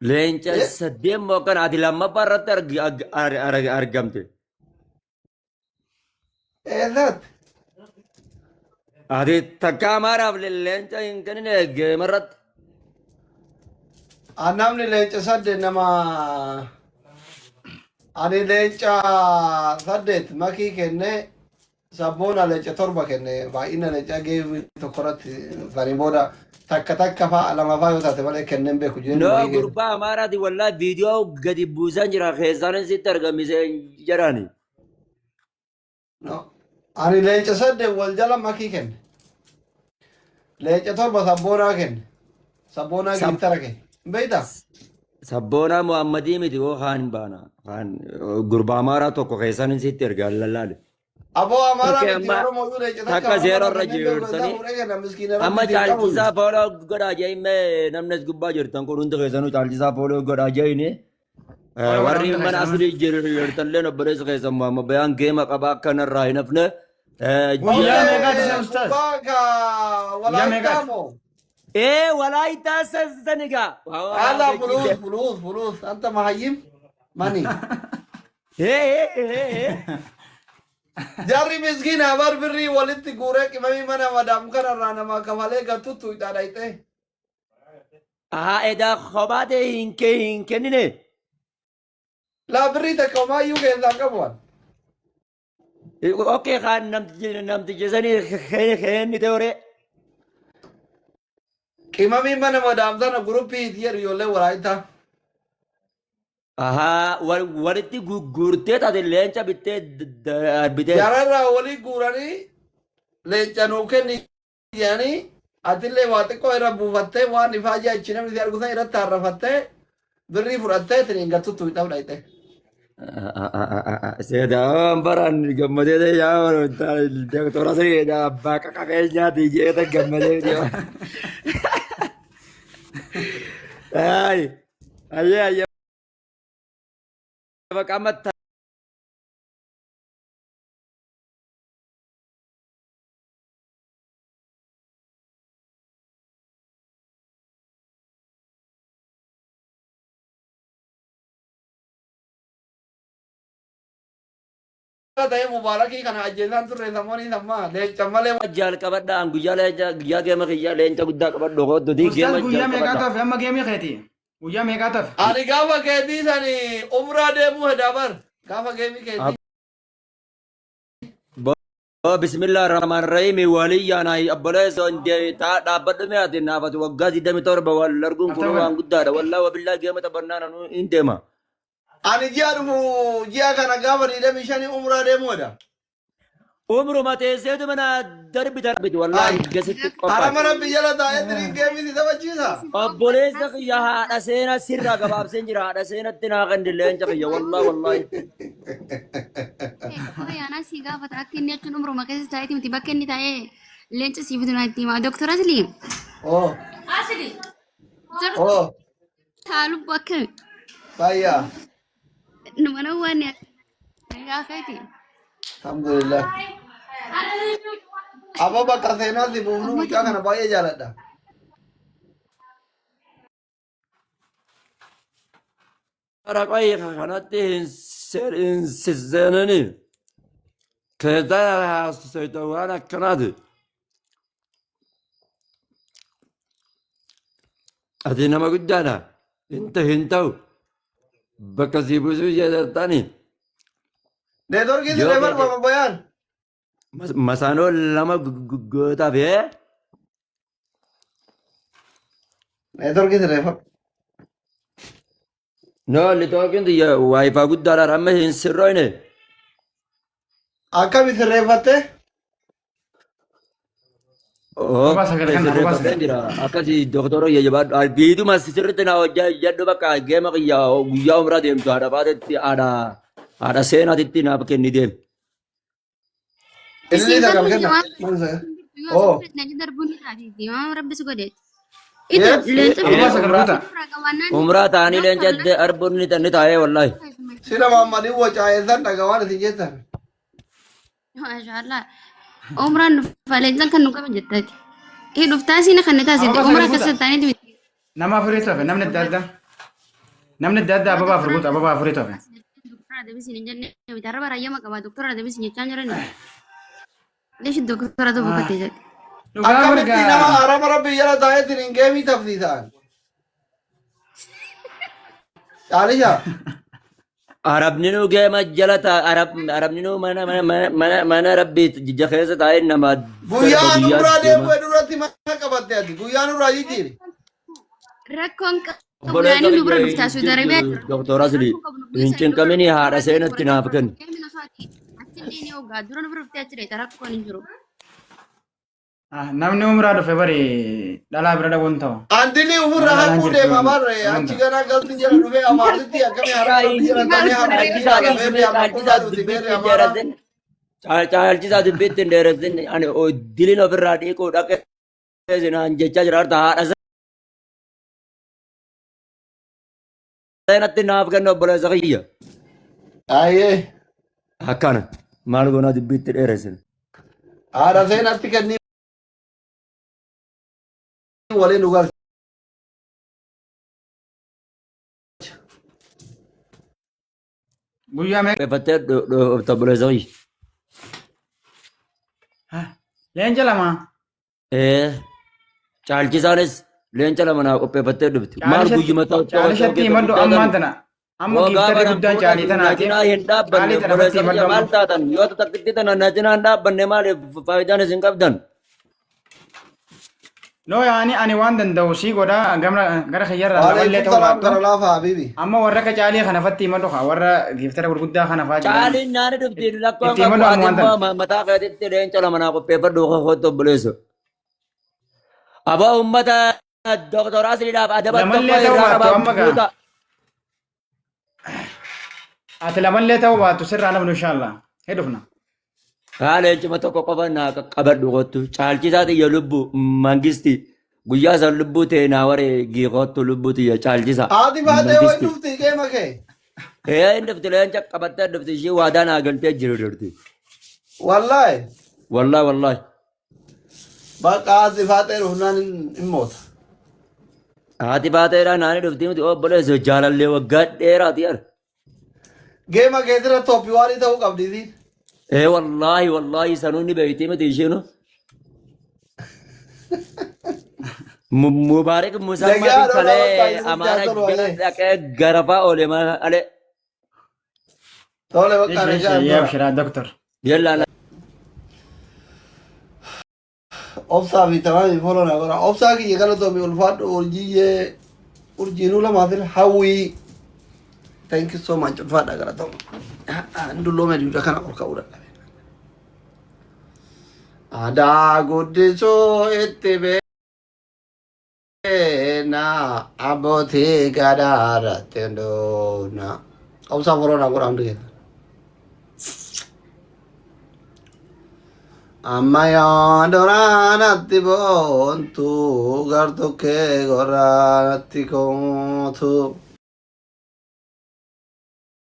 Leenca saddeet moo akkana ati lammaffaa irratti argamte. Eessatti? Ati takka Amaaraaf leenca hin kennine geema irratti. Namni leenca saddeet nama ani leenca saddeet makii kenne sabboona leenca torba kenne baay'ina leenca geemii tokko irratti saniin booda takka takka fa'a lama fa'a yoo taate malee kenneen beeku jireenya No makii kenne. gurbaa Amaaraati wallaahi viidiyoo gadi buusan jira keessaan sitti argamise jedhani. No. Ani leenca saddeet wal jala makii kenne. Leenca torba sabboonaa kenne. Sabboonaa giiftara kenne. Hin beektaa? Sabboonaa Muhammadii miti hoo kaan hin baana. Kaan gurbaa Amaaraa tokko keessaan sitti ergaa lallaale. Aboo Amaaraa Okay, miti amma Oromoo iyyuu leenca takka takka zeeroo Amaaraa irra kenneen beeku isaa jirtanii fuudhee kenna miskiina amma rabbi siin qabu. caalchisaa fooloo godhaa jee'imee namni as gubbaa jirtan kun hundi keessanuu caalchisaa fooloo godhaa jee'ine. Follow godhaa Warri hunda mana keessanuu. asli jirtanillee obboleessa keessan Muhammad Bayaan geema qabaa akkanarraa hin hafne. Guyyaa Ji'a meeqaati isa ustaaz? Gubbaa ka Guyyaa walaayittaa meeqaati? moo? Ee walaayittaa sanigaa. Haala fuluus fuluus fuluus anta mahayyim mani. Jarri miskiina bar birrii walitti guuree qimamii mana madaam kanarraa nama kafalee gatuttu ixaa dhayxee. Ahaa edaa kophaa ta'e hin kennine. Laa birrii takka homaayyuu keessaa qabu an. Okay kaan namtichi sanii kennite horee. Qimamii mana madaam sana guruppii itti jedhu ijoollee walaayittaa. Ahaa walitti guurtee taate leenca bittee darbitee. Jararraa walii guuranii leenca nuu kenni jedhanii atillee waa xiqqoo irra buufattee waan ifaajee achi namni si argu san irratti harrafattee birrii fudhattee ittiin gattutti hidhaaf dhayxe. Seetaan baraan gammadee yaa doktora seedaa abbaa qaqabeenyaati jeeta gammadee jira. Ay ayyee ayyee bakka amma Ta'ee mubaarakii kana ajjeesaan turre samoonii sammaa leenca malee. Jaal qabadha an guyyaa leenca guyyaa geema kiyyaa leenca guddaa qabadhu kootuti Ustaaz geema guyyaa jaal meeqaa qabadha. tafe amma geemii keeti? Guyyaa meeqaa tafe? Ani gaafa keetii sani umraa deemuu hedaa bar gaafa geemii keetii. Bismillah ar-Rahmaan ar-Rahiim waliyyaan ay obboleessa taa dhaabbadhu mee ati naafatu waggaa 27 wal arguun kun After waan guddaadha wallaahi wabillaa geema taphannaan anuu hin deema. Ani ji'a dhufu ji'a kana gaafa 25 umraa deemuu heda. Umruma teesseetu mana darbi darbiti wallaahi gasitti Harama qophaa'e. rabbi jala taa'ee tiriin geemii si taphachiisa. Obboleessa kiyya haadha seenaa sirraa gabaabseen jira haadha seenatti naa kenni leenca kiyya wallaahi wallaahi. Qoy anaa si gaafata akka inni jechuun umruma keessa taa'eeti miti bakka inni taa'ee leenca sii fidu naa itti himaa. Doktor Asli. Oh, Jirtu oh, taa lubbu akkami? fayyaa. Numa nan waan nagaa keeti. Alhamdulillah. Aboo bakka seenaa si buufnu mucaa kana baay'ee jaaladha. Raqay kanatti hin seenani. Keessaa haasofta waan akkanaati. Ati nama guddaadha. Hin ta'u. Bakka sii buusuu jedhattani. Neetworkii Yoo sirreeffadhu feete Mama Bayaan. masaanoo lama gootaaf ee Neetworkii sirreeffadhu. No networkiin tiyya waayifaa guddaadha amma hin sirroyne. Akkami sirreeffatte? Roobaa sagal Okay, kenna, roobaa sirreeffadheen sagal. jira. Akkasii doktora kiyya jabaadhu. Argiituma sirriitti naa hojjedhu bakka geema kiyya guyyaa umraa deemtu haadha faatetti haadha haadha seenaatitti naaf kenni deem. Ililii Isiin sagal garuu kenna. waan Maal sagal? yoo Oh. asirratti leenca darbuun ni taatiti. Waan rabbi si godheeti. Ito Yes. leenca Roobaa Ee sagal umraa guuta. ofirraa qabaannaan umraa ta'anii leenca doktor arguun ni taa'ee wallaahi. Sila Muhammadin wacaa'eessan dhagaa waan isin jettan. Maashaallah. Umraan dhufa leencaan kan nu qaban jettaati. Ee dhuftaa siina kan ni taasifte. Roobaa Umraa sagal guuta. keessa taa'anii miti. Nama afuriitu hafe namni adda addaa. Namni adda addaa ababaa afur guutu ababaa afuritu hafe. Doktora Adabisiin hin jenne miti arraba rayyama qaba doktora Adabisiin jechaa jirani. Leeshi doktora ta'uu boqottee jedhe. Dhugaa Akkamitti margaa. nama araba rabbii jala taa'eetiin hin geemii tafsiisan? Caalisha. Arabni nu geema jala taa arabni nu mana mana mana mana mana rabbii jija keessa taa'ee nama Guyyaa darba guyyaa nurraa deema. deemu duratti mana qabatte ati. Guyyaa nurraa jijjiiri. Rakkoon qabu Obboleessa yaani nu bira kiyya dhuftaa hin Saudi Arabiyaa jirtu jira. Doktor Asli Rakkoo qabnu hin biyya sanii cinqamini haadha seenatti naaf kenni. Geemni osoo ati achillee ni ogaa dura nu bira dhuftee achi dheeta rakkoon hin jiru. Namni umraa dhufe bari dhalaa bira dhabuun ta'u. Andilii ofirra Dhalaan haquu jirtu deema barre dhabuun achi ta'u. ganaa galti jala dhufee amaaritti akkamii harka rabbi jala taa'ee harka Caalchisaa beerri amma qullaa caalchisaa dhuti dubbiitti beerri hin amaaraa. dheeressin. Caalchisaa dubbiitti hin dheeressin. Ani diliin ofirraa dhiquu dhaqee sinaan jechaa jira harta haadha seenatti naaf kenna obboleessa kiyya. Ayyee Akkana maal goonaa dubbiitti dheeressin. haadha seenatti kennii waliin nu galcha. Guyyaa meeqa? Qopheeffattee obboleessa kiyya. Leenca lama. Ee caalchisaanis leenca lama naa qopheeffattee dhufti. Maal guyyuma tokko Caalishatti himadhu ammaan tana. Amma Waggaa giiftarri bara guddaan fuula caalii tanaati. na cinaa hin dhaabbanne Caalii tana obboleessa irratti kiyya himadhu maal amma. taatan yoo takkitti tana na cinaa hin dhaabbanne maaliif faayidaan isin qabdan? Noo yaani ani waan danda'u sii godha gamra gara kiyyarraa lamallee Waalaikum ta'uu salaam baattu. gara laafa habibi. Amma warra akka caalii kana fatti himadhu kaa warra giiftara gurguddaa kana faa jiran. Caaliin naani dhufti lakkoon Itti qabu himadhu amma ati waan tana. immoo mataa keetitti leenca lama naa qopheeffadhu kootti obboleessa. Aboo uummata Doktor Asliidhaaf adaba tokko Lamallee ta'uu irraa baattu qabaa amma gaa. guuta. Ati lamallee ta'uu baattu sirraa namnu inshaallah. Hidhufna. Haa leencuma tokko qofa naa qabadhu kottu. Caalchisaa xiyya lubbu mangisti. Guyyaa san lubbuu ta'e naa wareegi kottu lubbuu xiyya caalchisaa. Haati baatee wayi Mangisti. dhufti geema kee. Ee hin dhufti leenca qabattee dhufti ishii waadaa naa galtee jiru dhufti. Wallaahi. Wallaahi wallaahi. Bakka haati baatee dhufnaan hin moota. Haati baateedhaa naani dhufti miti obboleessa jaalallee waggaa dheeraati yaada. Geema keetira tooppi waan ta'uu qabdi isiin. Ee wallaahi wallaahi sanuu ni beekti miti ishiinu. Mubaarik Musammaa Nagaa dhola kalee bakka isiin amaara jaatolu jala walee. dhaqee garafaa oole malee. Tole bakka Ishi nagaa ishi dhola. abshiraa doktor. Yallaa Obsaa fi tamaami foloo naa godha. Obsaa kiyya galatoomi ulfaadhu urjiyyee urjiinuu lamaafin hawwii. Thank you so much ulfaadha galatoomi. Dulloome duuda kana ol ka'uu dadhabe. Aadaa guddisuu itti beena abbootii gadaa irratti hundoofna. Obsaa foloo naa godha hundi keessan. Amma yoo duraa natti boontu gartokkee gorraa natti kootu.